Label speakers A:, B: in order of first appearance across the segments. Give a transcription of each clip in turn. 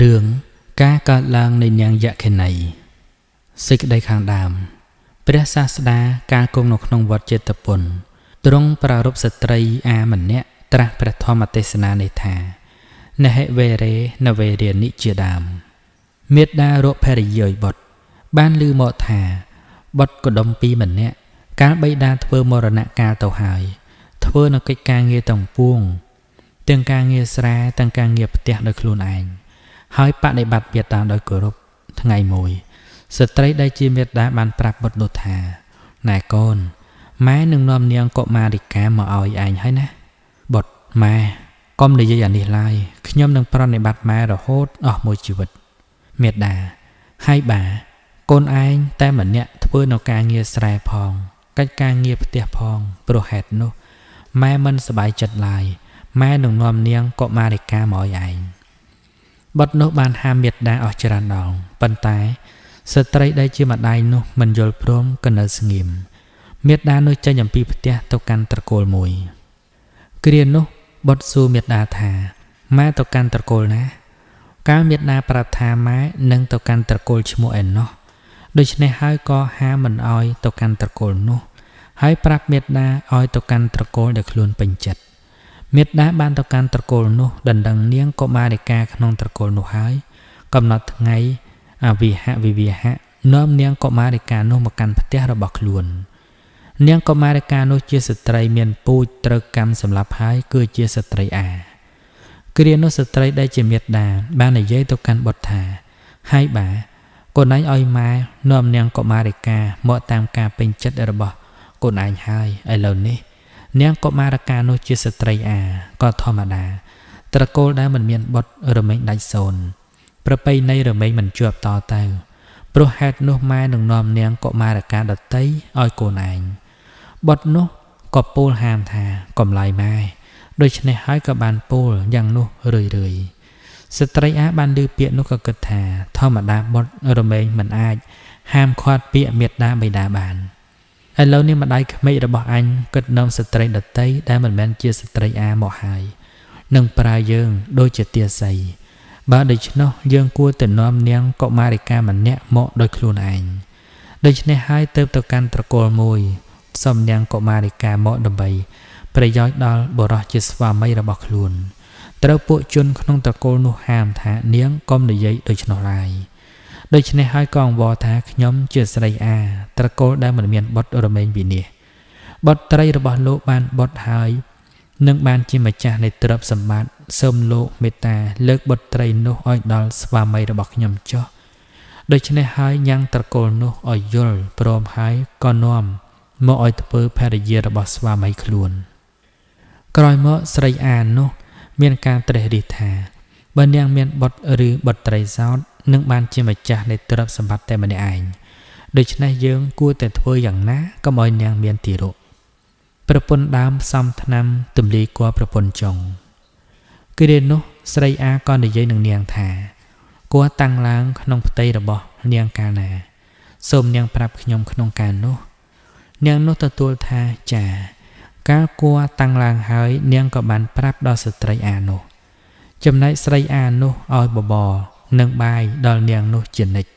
A: រឿងការកើតឡើងនៃនាងយក្ខិនីសេចក្តីខាងដើមព្រះសាស្តាកាលគង់នៅក្នុងវត្តចេតពុនទ្រង់ប្រារព្ធស្ត្រីអាម្នាក់ត្រាស់ព្រះធម្មទេសនានេះថានហិវេរេនវេរានិជាដើមមេដារកភរិយាយបុត្របានឮមកថាបុត្រកុដុម្ពីម្នាក់កាលបិតាធ្វើមរណកាលទៅហើយធ្វើនៅកិច្ចការងារទាំងពួងទាំងការងារស្រែទាំងការងារផ្ទះដោយខ្លួនឯងហើយបដិបត្តិមេត្តាដោយគោរពថ្ងៃមួយស្ត្រីដែលជាមេដាបានប្រាប់បុត្រនោះថាណែកូនម៉ែនឹងនាំនាងកុមារិកាមកឲ្យឯងហើយណាបុត្រម៉ែកុំនិយាយអានេះឡើយខ្ញុំនឹងប្រណិបត្តិម៉ែរហូតអស់មួយជីវិតមេដាហើយបាកូនឯងតែម្នាក់ធ្វើនៅការងារស្រែផងកិច្ចការងារផ្ទះផងព្រោះហេតុនោះម៉ែមិនសប្បាយចិត្តឡើយម៉ែនឹងនាំនាងកុមារិកាមកឲ្យឯងបុត្រនោះបានហាមមេដាអស់ច្រើនដងប៉ុន្តែស្ត្រីដែលជាម្ដាយនោះមិនយល់ព្រមក៏នៅស្ងៀមមេដានោះចេញអំពីផ្ទះទៅកាន់ត្រកូលមួយគ្រានោះបុត្រសួរមេដាថាម៉ែទៅកាន់ត្រកូលណាកាលមេដាប្រាប់ថាម៉ែនឹងទៅកាន់ត្រកូលឈ្មោះឯណោះដូច្នេះហើយក៏ហាមមិនឲ្យទៅកាន់ត្រកូលនោះហើយប្រាប់មេដាឲ្យទៅកាន់ត្រកូលដែលខ្លួនពេញចិត្តមេដាបានទៅកាន់ត្រកូលនោះដណ្ដឹងនាងកុមារិកាក្នុងត្រកូលនោះហើយកំណត់ថ្ងៃអវិហវិវាហៈនាំនាងកុមារិកានោះមកកាន់ផ្ទះរបស់ខ្លួននាងកុមារិកានោះជាស្ត្រីមានពូជត្រូវកម្មសម្លាប់ហើយគឺជាស្ត្រីអាគ្រានោះស្ត្រីដែលជាមេដាបាននិយាយទៅកាន់បុត្រថាហើយបាកូនឯងឲ្យម៉ែនាំនាងកុមារិកាមកតាមការពេញចិត្តរបស់កូនឯងហើយឥឡូវនេះនាងកុមារិកានោះជាស្ត្រីអាក៏ធម្មតាត្រកូលដែលមិនមានបុត្ររមែងដាច់សូន្យប្រពៃណីរមែងមិនជាប់តទៅព្រោះហេតុនោះម៉ែនឹងនាំនាងកុមារិកាដតីឲ្យកូនឯងបុត្រនោះក៏ពោលហាមថាកំឡាយម៉ែដូច្នេះហើយក៏បានពោលយ៉ាងនោះរឿយរឿយស្ត្រីអាបានឮពាក្យនោះក៏គិតថាធម្មតាបុត្ររមែងមិនអាចហាមឃាត់ពាក្យមេដាបិតាបានឥឡូវនេះម្ដាយក្មេករបស់អញគិតនាំស្ត្រីដតីដែលមិនមែនជាស្ត្រីអាមកហើយនឹងប្រើយើងដូចជាទាស័យបើដូច្នោះយើងគួរតែនាំនាងកុមារិកាម្នាក់មកដោយខ្លួនឯងដូច្នេះហើយទៅទៅកាន់ត្រកូលមួយសុំនាងកុមារិកាមកដើម្បីប្រយោជន៍ដល់បុរសជាស្វាមីរបស់ខ្លួនត្រូវពួកជនក្នុងត្រកូលនោះហាមថានាងកុំនិយាយដូច្នោះឡើយដូច្នេះហើយក៏អង្វរថាខ្ញុំជាស្រីអាត្រកូលដែលមិនមានបុត្ររមែងវិនាសបុត្រីរបស់លោកបានបុត្រហើយនឹងបានជាម្ចាស់នៃទ្រព្យសម្បត្តិសូមលោកមេត្តាលើកបុត្រីនោះឲ្យដល់ស្វាមីរបស់ខ្ញុំចុះដូច្នេះហើយញ៉ាំងត្រកូលនោះឲ្យយល់ព្រមហើយក៏នាំមកឲ្យធ្វើភរិយារបស់ស្វាមីខ្លួនក្រោយមកស្រីអានោះមានការត្រេះរិះថាបើនាងមានបុត្រឬបុត្រីសោតនឹងបានជាម្ចាស់នៃទ្រព្យសម្បត្តិតែម្នាក់ឯងដូច្នេះយើងគួរតែធ្វើយ៉ាងណាកុំឲ្យនាងមានទារកប្រពន្ធដើមផ្សំថ្នាំទម្លាយគល់ប្រពន្ធចុងគ្រានោះស្រីអាក៏និយាយនឹងនាងថាគួរតាំងឡើងក្នុងផ្ទៃរបស់នាងកាលណាសូមនាងប្រាប់ខ្ញុំក្នុងកាលនោះនាងនោះទទួលថាចាកាលគួរតាំងឡើងហើយនាងក៏បានប្រាប់ដល់ស្ត្រីអានោះចំណែកស្រីអានោះឲ្យបបរនិងបាយដល់នាងនោះជានិច្ច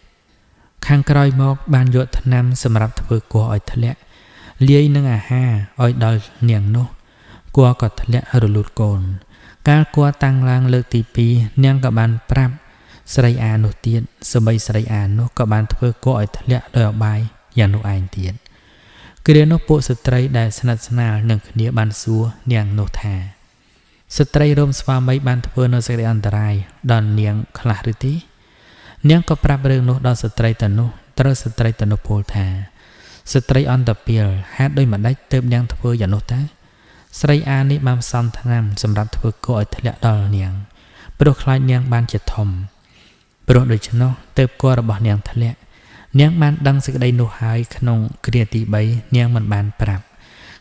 A: ខាងក្រោយមកបានយកថ្នាំសម្រាប់ធ្វើគោះឲ្យធ្លាក់លាយនឹងអាហារឲ្យដល់នាងនោះគោះក៏ធ្លាក់រលូតកូនកាលគោះតាំងឡើងលើកទី2នាងក៏បានប្រាប់ស្រីអានោះទៀតសម្បីស្រីអានោះក៏បានធ្វើគោះឲ្យធ្លាក់ដោយអបាយយ៉ាងនោះឯងទៀតគ្រានោះពួកស្ត្រីដែលស្និទ្ធស្នាលនឹងគ្នាបានសួរនាងនោះថាស្ត្រីរោមស្វាមីបានធ្វើនៅសេចក្តីអន្តរាយដល់នាងខ្លះឬទេនាងក៏ប្រាប់រឿងនោះដល់ស្ត្រីទៅនោះត្រូវស្ត្រីទៅនោះពោលថាស្ត្រីអន្តពាលហេតុដូចម្ដេចទើបនាងធ្វើយ៉ាងនោះតើស្រីអានេះបានផ្សំថ្នាំសម្រាប់ធ្វើគោឲ្យធ្លាក់ដល់នាងព្រោះខ្លាចនាងបានជាធំព្រោះដូច្នោះទើបគោរបស់នាងធ្លាក់នាងបានដឹងសេចក្តីនោះហើយក្នុងគ្រាទី3នាងមិនបានប្រាប់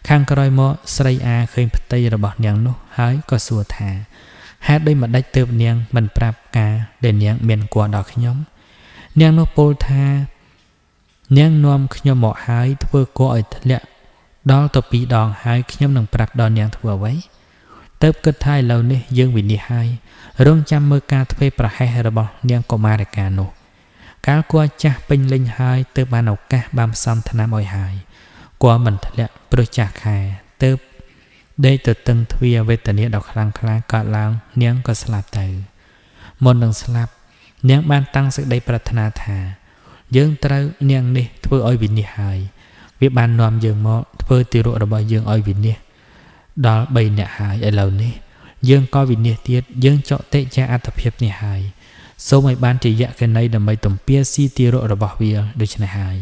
A: ខាងក្រោយមកស្រីអាឃើញផ្ទៃរបស់នាងនោះហើយក៏សួរថាហេតុដូចម្ដេចទើបនាងមិនប្រាប់ការដែលនាងមានគោដល់ខ្ញុំនាងនោះពោលថានាងនាំខ្ញុំមកហើយធ្វើគោឲ្យធ្លាក់ដល់ទៅ2ដងហើយខ្ញុំនឹងប្រាប់ដល់នាងធ្វើអ្វី ទើបគិតថាឥឡូវនេះយើងវិនាសហើយរងចាំមើលការធ្វេសប្រហែសរបស់នាងកុមារិកានោះកាលគួរចាស់ពេញលេញហើយទើបបានឱកាសបានផ្សំថ្នាំឲ្យហើយគួរមិនធ្លាក់ព្រោះចាស់ខែទើបដេកទៅតឹងទ្វាវេទនាដ៏ខ្លាំងក្លាកើតឡើងនាងក៏ស្លាប់ទៅមុននឹងស្លាប់នាងបានតាំងសេចក្តីប្រាថ្នាថាយើងត្រូវនាងនេះធ្វើឲ្យវិនាសហើយវាបាននាំយើងមកធ្វើទារករបស់យើងឲ្យវិនាសដល់3នាក់ហើយឥឡូវនេះយើងក៏វិនាសទៀតយើងចកតិជាអត្តភាពនេះហើយសូមឲ្យបានជាយក្ខិនីដើម្បីទំពាស៊ីទារករបស់វាដូច្នេះហើយ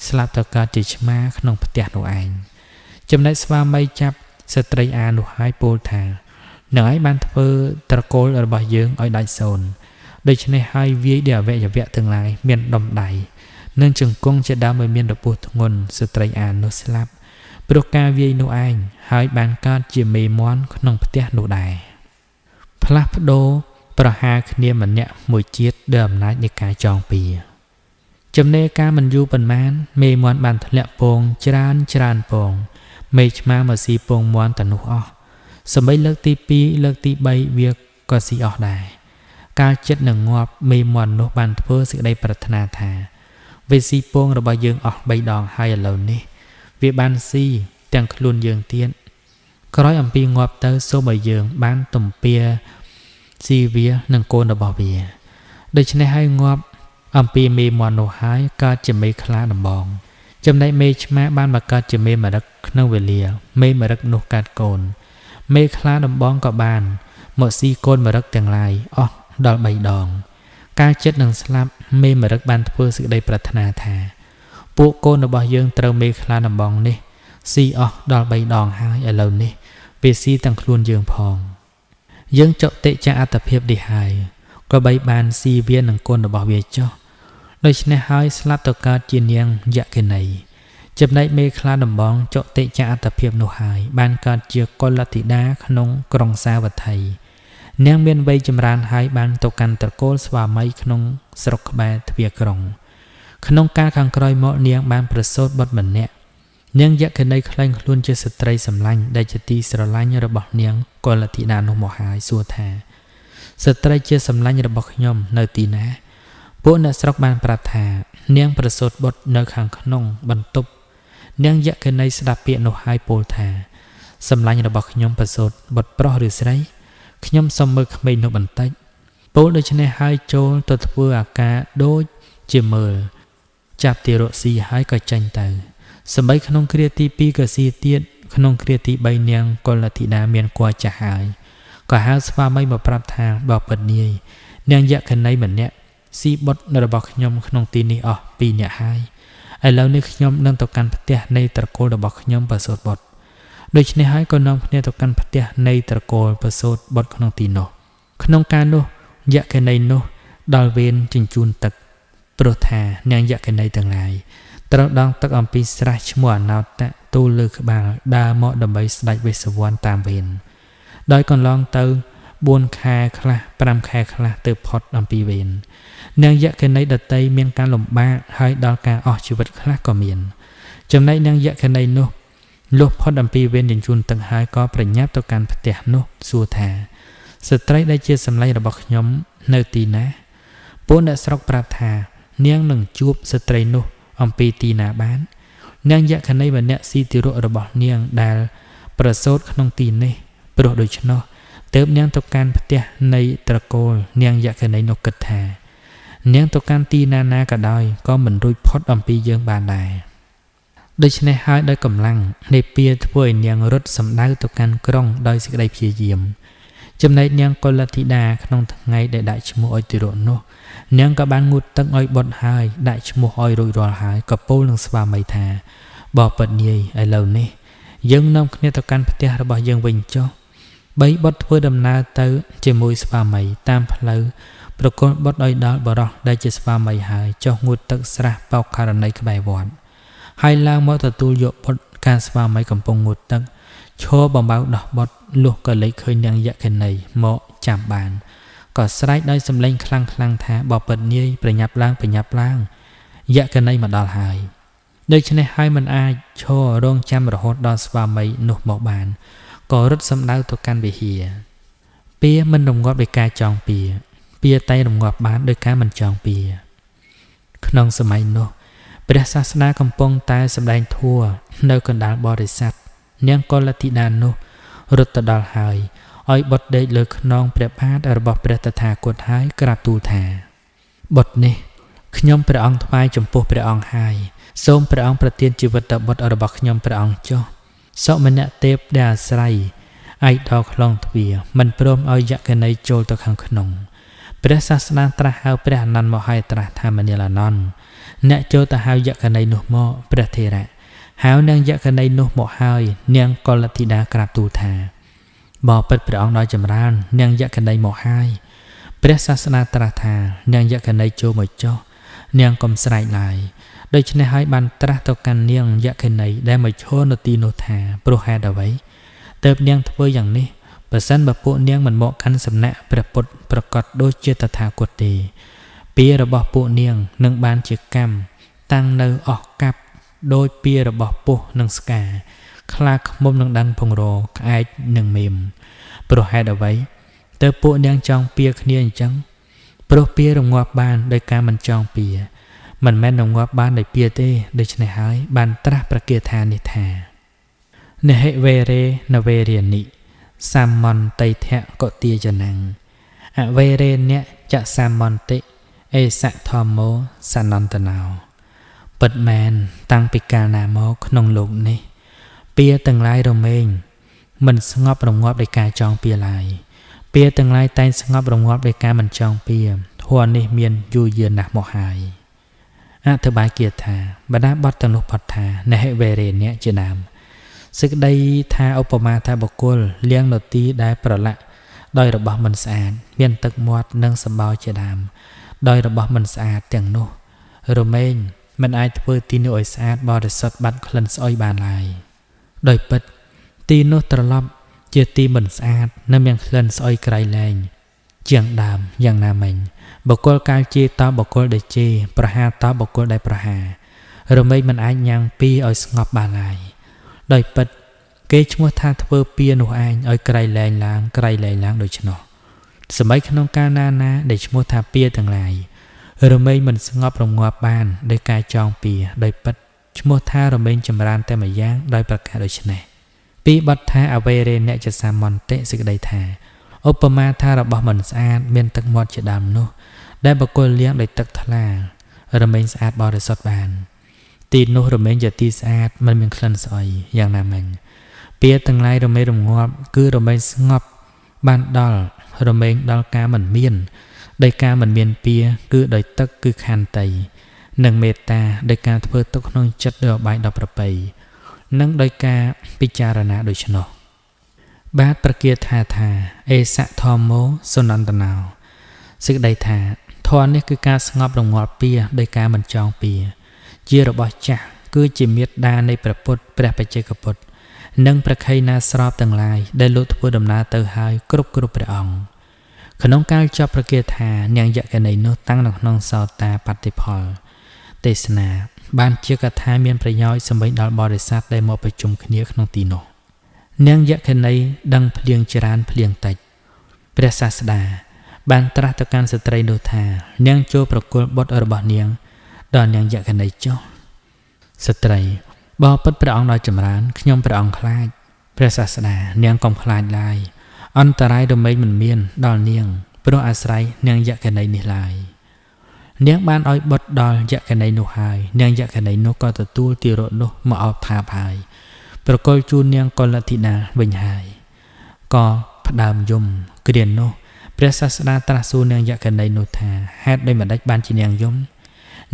A: ស្លាប់ទៅកើតជាឆ្មាក្នុងផ្ទះនោះឯងចំណែកស្វាមីចាប់ស្ត្រីអានោះហើយពោលថានឹងឯងបានធ្វើត្រកូលរបស់យើងឲ្យដាច់សូន្យដូច្នេះហើយវាយដោយអវយវៈទាំងឡាយមានដុំដៃនិងជង្គង់ជាដើមឲ្យមានរបួសធ្ងន់ស្ត្រីអានោះស្លាប់ព្រោះការវាយនោះឯងហើយបានកើតជាមេមន់ក្នុងផ្ទះនោះដែរផ្លាស់ប្ដូរប្រហារគ្នាម្នាក់មួយជាតិដោយអំណាចនៃការចងពៀចំណេការមិនយូរប៉ុន្មានមេមន់បានធ្លាក់ពងច្រើនច្រើនពងមេឆ្មាមកស៊ីពងមន់តនោះអស់សម្បីលើកទី2លើកទី3វាក៏ស៊ីអស់ដែរកាលចិត្តនឹងងាប់មេមន់នោះបានធ្វើសេចក្តីប្រាថ្នាថាវាស៊ីពងរបស់យើងអស់3ដងហើយឥឡូវនេះវាបានស៊ីទាំងខ្លួនយើងទៀតក្រោយអំពីងាប់ទៅសូមឲ្យយើងបានទំពាស៊ីវានិងកូនរបស់វាដូច្នេះហើយងាប់អំពីមេមន់នោះហើយកើតជាមេខ្លាដំបងចំណែកមេឆ្មាបានមកកើតជាមេមរឹកក្នុងវេលាមេមរឹកនោះកើតកូនមេខ្លាដំបងក៏បានមកស៊ីកូនមរឹកទាំងឡាយអស់ដល់3ដងកាលចិត្តនឹងស្លាប់មេមរឹកបានធ្វើសេចក្តីប្រាថ្នាថាពួកកូនរបស់យើងត្រូវមេខ្លាដំបងនេះស៊ីអស់ដល់3ដងហើយឥឡូវនេះវាស៊ីទាំងខ្លួនយើងផងយើងចតិចាអត្តភាពនេះហើយក៏បីបានស៊ីវានឹងកូនរបស់វាចុះដូច្នេះហើយស្លាប់ទៅកើតជានាងយក្ខិនីចំណែកមេខ្លាដំបងចតិចាអត្តភាពនោះហើយបានកើតជាកុលធីតាក្នុងក្រុងសាវត្ថីនាងមានវ័យចម្រើនហើយបានទៅកាន់ត្រកូលស្វាមីក្នុងស្រុកក្បែរទ្វារក្រុងក្នុងកាលខាងក្រោយមកនាងបានប្រសូតបុត្រម្នាក់នាងយក្ខិនីក្លែងខ្លួនជាស្ត្រីសម្លាញ់ដែលជាទីស្រឡាញ់របស់នាងកុលធីតានោះមកហើយសួរថាស្ត្រីជាសម្លាញ់របស់ខ្ញុំនៅទីណាពួកអ្នកស្រុកបានប្រាប់ថានាងប្រសូតបុត្រនៅខាងក្នុងបន្ទប់នាងយក្ខិនីស្ដាប់ពាក្យនោះហើយពោលថាសម្លាញ់របស់ខ្ញុំប្រសូតបុត្រប្រុសឬស្រីខ្ញុំសុំមើលក្មេងនោះបន្តិចពោលដូច្នេះហើយចូលទៅធ្វើអាការដូចជាមើលចាប់ទារកស៊ីហើយក៏ចេញទៅសម្បីក្នុងគ្រាទី2ក៏ស៊ីទៀតក្នុងគ្រាទី3នាងកុលធីតាមានគួរចាស់ហើយក៏ហៅស្វាមីមកប្រាប់ថាបបិទ្ធនាយនាងយក្ខិនីម្នាក់ស៊ីបុត្ររបស់ខ្ញុំក្នុងទីនេះអស់2នាក់ហើយឥឡូវនេះខ្ញុំនឹងទៅកាន់ផ្ទះនៃត្រកូលរបស់ខ្ញុំប្រសូតបុត្រដូច្នេះហើយក៏នាំគ្នាទៅកាន់ផ្ទះនៃត្រកូលប្រសូតបុត្រក្នុងទីនោះក្នុងការនោះយក្ខិនីនោះដល់វេនជញ្ជូនទឹកព្រោះថានាងយក្ខិនីទាំងឡាយត្រូវដងទឹកអំពីស្រះឈ្មោះអនោតៈទូលលើក្បាលដើរមកដើម្បីស្ដេចវេស្សវន្តតាមវេនដោយកន្លងទៅ4ខែខ្លះ5ខែខ្លះទៅផុតអំពីវេននាងយក្ខិនីដតីមានការលំបាកហើយដល់ការអស់ជីវិតខ្លះក៏មានចំណែកនាងយក្ខិនីនោះលុះផុតអំពីវេនជញ្ជូនទឹកហើយក៏ប្រញាប់ទៅកាន់ផ្ទះនោះសួរថាស្ត្រីដែលជាសម្លាញ់របស់ខ្ញុំនៅទីណាពួកអ្នកស្រុកប្រាប់ថានាងនឹងជួបស្ត្រីនោះអំពីទីណាបាននាងយក្ខិនីម្នាក់ស៊ីទារករបស់នាងដែលប្រសូតក្នុងទីនេះព្រោះដូច្នោះទើបនាងទៅកាន់ផ្ទះនៃត្រកូលនាងយក្ខិនីនោះគិតថានាងទៅកាន់ទីណាណាក៏ដោយក៏មិនរួចផុតអំពីយើងបានដែរដូច្នេះហើយដោយកម្លាំងនៃពៀធ្វើឲ្យនាងរត់សម្ដៅទៅកាន់ក្រុងដោយសេចក្តីព្យាយាមចំណែកនាងកុលធីតាក្នុងថ្ងៃដែលដាក់ឈ្មោះឲ្យទារកនោះនាងក៏បានងូតទឹកឲ្យបុត្រហើយដាក់ឈ្មោះឲ្យរួចរាល់ហើយក៏ពោលនឹងស្វាមីថាបបិទ្ធនាយឥឡូវនេះយើងនាំគ្នាទៅកាន់ផ្ទះរបស់យើងវិញចុះបីបុត្រធ្វើដំណើរទៅជាមួយស្វាមីតាមផ្លូវប្រគល់បុត្រឲ្យដល់បុរសដែលជាស្វាមីហើយចុះងូតទឹកស្រះបោកករណីក្បែរវត្តហើយឡើងមកទទួលយកបុត្រការស្វាមីកំពុងងូតទឹកឈរបំបៅដោះបុត្រលុះក៏លេចឃើញនាងយក្ខិនីមកចាំបានក៏ស្រែកដោយសម្លេងខ្លាំងខ្លាំងថាបបិទ្ធនាយប្រញាប់ឡើងប្រញាប់ឡើងយក្ខិនីមកដល់ហើយដូច្នេះហើយមិនអាចឈររងចាំរហូតដល់ស្វាមីនោះមកបាន ក៏រត់សំដៅទៅកាន់វិហារពៀមិនរងាប់ដោយការចងពៀពៀតែរងាប់បានដោយការមិនចងពៀក្នុងសម័យនោះព្រះសាសនាកំពុងតែសម្ដែងធัวនៅកណ្ដាលបរិស័ទនាងកុលធីតានោះរត់ទៅដល់ហើយឲ្យបុត្រដេកលើខ្នងព្រះបាទរបស់ព្រះតថាគតហើយក្រាបទូលថាបុត្រនេះខ្ញុំព្រះអង្គថ្វាយចំពោះព្រះអង្គហើយសូមព្រះអង្គប្រទានជីវិតដល់បុត្ររបស់ខ្ញុំព្រះអង្គចុះសុមនទេពដែលអាស្រ័យឯកដល់ខ្លងទ្វារមិនព្រមឲ្យយក្ខិនីចូលទៅខាងក្នុងព្រះសាសនាត្រាស់ហៅព្រះអានន្ទមកហើយត្រាស់ថាមនាលអានន្ទអ្នកចូលទៅហៅយក្ខិនីនោះមកព្រះថេរៈហៅនាងយក្ខិនីនោះមកហើយនាងកុលធីតាក្រាបទូលថាបបិទ្ធព្រះអង្គដោយចម្រើននាងយក្ខិនីមកហើយព្រះសាសនាត្រាស់ថានាងយក្ខិនីចូលមកចុះនាងកុំស្រែកឡើយដូច្នេះហើយបានត្រាស់ទៅកាន់នាងយក្ខិនីដែលមកឈរនៅទីនោះថាព្រោះហេតុអ្វីទើបនាងធ្វើយ៉ាងនេះប្រសិនបើពួកនាងមិនមកកាន់សំណាក់ព្រះពុទ្ធប្រកបដូចជាតថាគតទេពៀរបស់ពួកនាងនឹងបានជាកម្មតាំងនៅអស់កាប់ដោយពៀរបស់ពស់និងស្កាខ្លាឃ្មុំនឹងដឹងពងរក្អែកនឹងមេមព្រោះហេតុអ្វីទើបពួកនាងចង់ពៀគ្នាអញ្ចឹងព្រោះពៀរងាប់បានដោយការមិនចង់ពៀមិនមែនរងាប់បានដោយពៀទេដូច្នេះហើយបានត្រាស់ប្រគាថានេះថានហិវេរេនវេរានិសមន្តៃធៈកទាចនំអវេរេនៈចសមន្តិអេសៈធម្មោសនន្តណោពិតមែនតាំងពីកាលណាមកក្នុងលោកនេះពៀទាំងឡាយរមែងមិនស្ងប់រងាប់ដោយការចងពៀឡើយពៀទាំងឡាយតែងស្ងប់រងាប់ដោយការមិនចងពៀធម៌នេះមានយូរយារណាស់មកហើយអធិប្បាយគាថាបណ្ដាបទទាំងនោះផុតថានហិវេរេនៈជាដើមសេចក្តីថាឧបមាថាបុគ្គលលាងនទីដែលប្រឡាក់ដោយរបស់មិនស្អាតមានទឹកមាត់និងសម្បោរជាដើមដោយរបស់មិនស្អាតទាំងនោះរមែងមិនអាចធ្វើទីនោះឲ្យស្អាតបរិសុទ្ធបាត់ក្លិនស្អុយបានឡើយដោយពិតទីនោះត្រឡប់ជាទីមិនស្អាតនិងមានក្លិនស្អុយក្រៃលែងជាងដើមយ៉ាងណាមិញបុគ្គលកាលជេរតបុគ្គលដែលជេរប្រហារតបុគ្គលដែលប្រហាររមែងមិនអាចញ៉ាំងពីឲ្យស្ងប់បានឡើយដោយពិតគេឈ្មោះថាធ្វើពៀនោះឯងឲ្យក្រៃលែងឡើងក្រៃលែងឡើងដូច្នោះសម័យក្នុងកាលណាណាដែលឈ្មោះថាពៀទាំងឡាយរមែងមិនស្ងប់រងាប់បានដោយការចងពៀដោយពិតឈ្មោះថារមែងចម្រើនតែម្យ៉ាងដោយប្រការដូច្នេះពីបទថាអវេរេនចសមន្តិសេចក្តីថាឧបមាថារបស់មិនស្អាតមានទឹកមាត់ជាដើមនោះដែលបុគ្គលលាងដោយទឹកថ្លារមែងស្អាតបរិសុទ្ធបានទីនោះរមែងជាទីស្អាតមិនមានក្លិនស្អុយយ៉ាងណាមិញពៀទាំងឡាយរមែងរងាប់គឺរមែងស្ងប់បានដល់រមែងដល់ការមិនមានដោយការមិនមានពៀគឺដោយទឹកគឺខន្តីនិងមេត្តាដោយការធ្វើទុកក្នុងចិត្តដោយឧបាយដ៏ប្រពៃនិងដោយការពិចារណាដូច្នោះបាទប្រគាថាថាអេសៈធម្មោសនន្តណោសេចក្តីថាធម៌នេះគឺការស្ងប់រងាប់ពៀដោយការមិនចងពៀជារបស់ចាស់គឺជាមេត្តានៃព្រះពុទ្ធព្រះបច្ចេកពុទ្ធនិងព្រះខៃណាស្របទាំងឡាយដែលលោកធ្វើដំណើរទៅហើយគ្រប់ព្រះអង្គក្នុងកាលចប់ប្រគាថានាងយក្ខិនីនោះតាំងនៅក្នុងសោតាបតិផលទេសនាបានជាកថាមានប្រយោជន៍សម្រាប់ដល់បរិស័ទដែលមកប្រជុំគ្នាក្នុងទីនោះនាងយក្ខិនីដឹងភ្លៀងច្រើនភ្លៀងតិចព្រះសាស្តាបានត្រាស់ទៅកាន់ស្ត្រីនោះថានាងចូលប្រគល់បុត្ររបស់នាងដល់នាងយក្ខិនីចុះស្ត្រីបបិទ្ធព្រះអង្គដោយចម្រើនខ្ញុំព្រះអង្គខ្លាចព្រះសាស្តានាងកុំខ្លាចឡើយអន្តរាយរមែងមិនមានដល់នាងព្រោះអាស្រ័យនាងយក្ខិនីនេះឡើយនាងបានឲ្យបុត្រដល់យក្ខិនីនោះហើយនាងយក្ខិនីនោះក៏ទទួលទារកនោះមកអោបថាបហើយប្រគល់ជូននាងកុលធីតាវិញហើយក៏ផ្ដើមយំគ្រានោះព្រះសាស្តាត្រាស់សួរនាងយក្ខិនីនោះថាហេតុដូចម្តេចបានជានាងយំ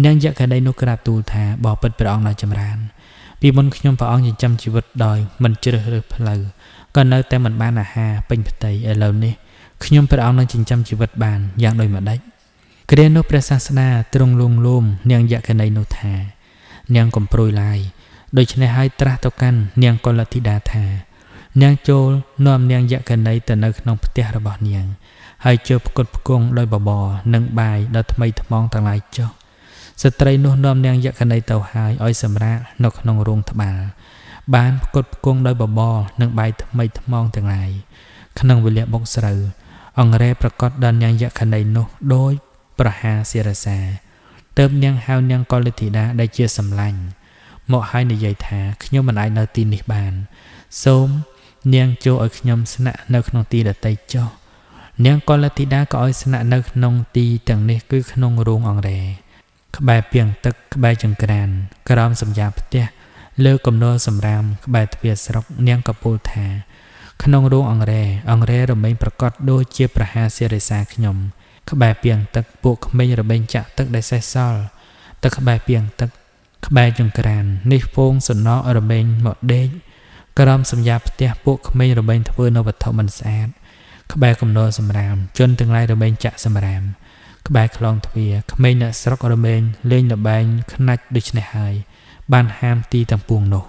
A: នាងយក្ខិនីនោះក្រាបទូលថាបបិទ្ធព្រះអង្គដោយចម្រើនពីមុនខ្ញុំព្រះអង្គចិញ្ចឹមជីវិតដោយមិនជ្រើសរើសផ្លូវក៏នៅតែមិនបានអាហារពេញផ្ទៃឥឡូវនេះខ្ញុំព្រះអង្គនឹងចិញ្ចឹមជីវិតបានយ៉ាងដូចម្តេចគ្រានោះព្រះសាស្តាទ្រង់លួងលោមនាងយក្ខិនីនោះថានាងកុំព្រួយឡើយដូច្នេះហើយត្រាស់ទៅកាន់នាងកុលធីតាថានាងចូលនាំនាងយក្ខិនីទៅនៅក្នុងផ្ទះរបស់នាងហើយជើផ្គត់ផ្គង់ដោយបបរនិងបាយដ៏ថ្មីថ្មោងទាំងឡាយចុះស្ត្រីនោះនាំនាងយក្ខិនីទៅហើយឲ្យសម្រាកនៅក្នុងរោងត្បាល់ បានផ្គត់ផ្គង់ដោយបបរនិងបាយថ្មីថ្មោងទាំងឡាយក្នុងវេលាបុកស្រូវអង្រែប្រកាសដល់នាងយក្ខិនីនោះដោយប្រហាសិរសាទើបនាងហៅនាងកុលធីតាដែលជាសម្លាញ់មកហើយនិយាយថាខ្ញុំមិនអាចនៅទីនេះបានសូមនាងចូលឲ្យខ្ញុំស្នាក់នៅក្នុងទីដទៃចុះនាងកុលធីតាក៏ឲ្យស្នាក់នៅក្នុងទីទាំងនេះគឺក្នុងរោងអង្រែក្បែរពាងទឹកក្បែរចង្ក្រានក្រោមសំយាផ្ទះលើគំនរសម្រាមក្បែរទ្វារស្រុកនាងក៏ពោលថាក្នុងរោងអង្រែអង្រែរមែងប្រកាសដូចជាប្រហាសិរិសាខ្ញុំក្បែរពាងទឹកពួកក្មេងរមែងចាក់ទឹកដែលសេះសល់ទឹកក្បែរពាងទឹកក្បែរចង្ក្រាននេះហ្វូងសំណករមែងមកដេកក្រោមសំយាផ្ទះពួកក្មេងរមែងធ្វើនៅវត្ថុមិនស្អាតក្បែរគំនរសម្រាមជនទាំងឡាយរមែងចាក់សម្រាមក្បែរខ្លោងទ្វារក្មេងអ្នកស្រុករមែងលេងល្បែងខ្នាច់ដូច្នេះហើយបានហាមទីទាំងពួងនោះ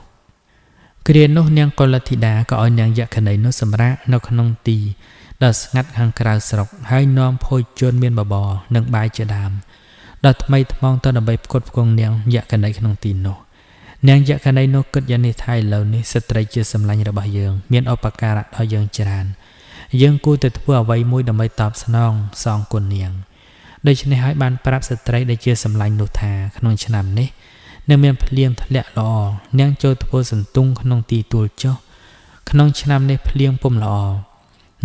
A: គ្រានោះនាងកុលធីតាក៏ឲ្យនាងយក្ខិនីនោះសម្រាកនៅក្នុងទីដ៏ស្ងាត់ខាងក្រៅស្រុកហើយនាំភោជនមានបបរនិងបាយជាដើមដល់ថ្មីថ្មោងទៅដើម្បីផ្គត់ផ្គង់នាងយក្ខិនីក្នុងទីនោះនាងយក្ខិនីនោះគិតយ៉ាងនេះថាឥឡូវនេះស្ត្រីជាសម្លាញ់របស់យើងមានឧបការៈដល់យើងច្រើនយើងគួរតែធ្វើអ្វីមួយដើម្បីតបស្នងសងគុណនាងដូច្នេះហើយបានប្រាប់ស្ត្រីដែលជាសម្លាញ់នោះថាក្នុងឆ្នាំនេះនឹងមានភ្លៀងធ្លាក់ល្អនាងចូលធ្វើសន្ទុងក្នុងទីទួលចុះក្នុងឆ្នាំនេះភ្លៀងពុំល្អ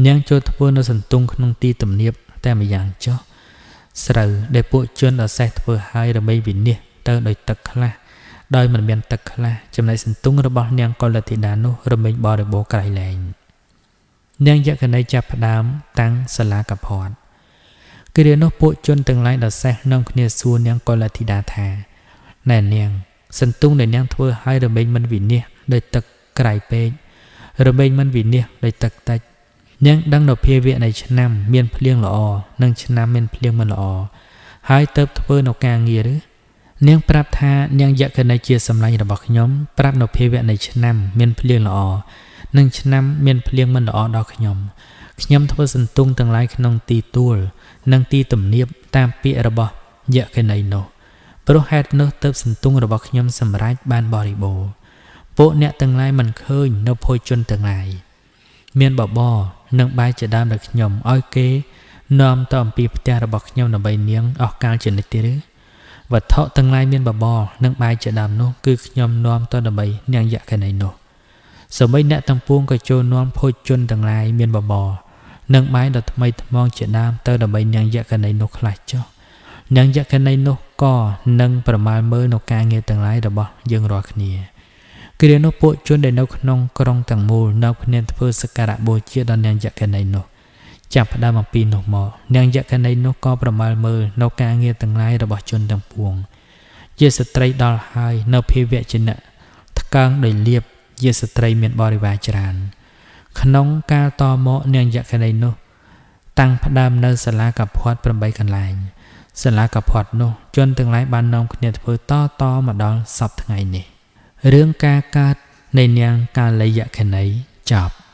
A: នាងចូលធ្វើនៅសន្ទុងក្នុងទីទំនាបតែម្យ៉ាងចុះស្រូវដែលពួកជនដ៏សេះធ្វើឲ្យរមែងវិនិច្ឆ័យទៅដោយទឹកខ្លះដោយមិនមានទឹកខ្លះចំណែកសន្ទុងរបស់នាងកុលធីតានោះរមែងបរិបូរណ៍ក្រៃលែងនាងយក្ខិនីចាប់ផ្ដើមតាំងសាលាកភ័ណ្ឌគ្រានោះពួកជនទាំងឡាយដ៏សេះនាំគ្នាសួរនាងកុលធីតាថាណែនាងសន្ទុងដែលនាងធ្វើឲ្យរមែងមិនវិនិច្ឆ័យដោយទឹកក្រៃពេករមែងមិនវិនិច្ឆ័យដោយទឹកតិចនាងដឹងនៅភាវៈនៃឆ្នាំមានភ្លៀងល្អនិងឆ្នាំមានភ្លៀងមិនល្អហើយទៅធ្វើនៅការងារឬនាងប្រាប់ថានាងយក្ខិនីជាសម្លាញ់របស់ខ្ញុំប្រាប់នៅភាវៈនៃឆ្នាំមានភ្លៀងល្អនិងឆ្នាំមានភ្លៀងមិនល្អដល់ខ្ញុំខ្ញុំធ្វើសន្ទុងទាំងឡាយក្នុងទីទួលនិងទីទំនាបតាមពាក្យរបស់យក្ខិនីនោះព្រោះហេតុនោះទើបសន្ទុងរបស់ខ្ញុំសម្រេចបានបរិបូរណ៍ពួកអ្នកទាំងឡាយមិនឃើញនៅភោជនទាំងឡាយមានបបរនិងបាយជាដើមដល់ខ្ញុំឲ្យគេនាំទៅអំពីផ្ទះរបស់ខ្ញុំដើម្បីនាងអស់កាលជានិច្ចទេឬវត្ថុទាំងឡាយមានបបរនិងបាយជាដើមនោះគឺខ្ញុំនាំទៅដើម្បីនាងយក្ខិនីនោះសូម្បីអ្នកទាំងពួងក៏ចូលនាំភោជនទាំងឡាយមានបបរនិងបាយដ៏ថ្មីថ្មោងជាដើមទៅដើម្បីនាងយក្ខិនីនោះខ្លះចុះនាងយក្ខិនីនោះក៏នឹងប្រមាលមើលនៅការងារទាំងឡាយរបស់យើងរាល់គ្នាគ្រានោះពួកជនដែលនៅក្នុងក្រុងទាំងមូលនៅគ្នាធ្វើសក្ការៈបូជាដល់នាងយក្ខិនីនោះចាប់ផ្ដើមអំពីនោះមកនាងយក្ខិនីនោះក៏ប្រមាលមើលនៅការងារទាំងឡាយរបស់ជនទាំងពួងជាស្ត្រីដល់ហើយនៅភាវៈជាអ្នកថ្កើងដោយលៀបជាស្ត្រីមានបរិវារច្រើនក្នុងកាលតមកនាងយក្ខិនីនោះតាំងផ្ដើមនៅសាលាកភ័ណ្ឌ8កន្លែងសាលាកភ័ណ្ឌនោះជនទាំងឡាយបាននាំគ្នាធ្វើតតមកដល់សព្វថ្ងៃនេះរឿងការកើតនៃនាងកាលយក្ខិនីចប់។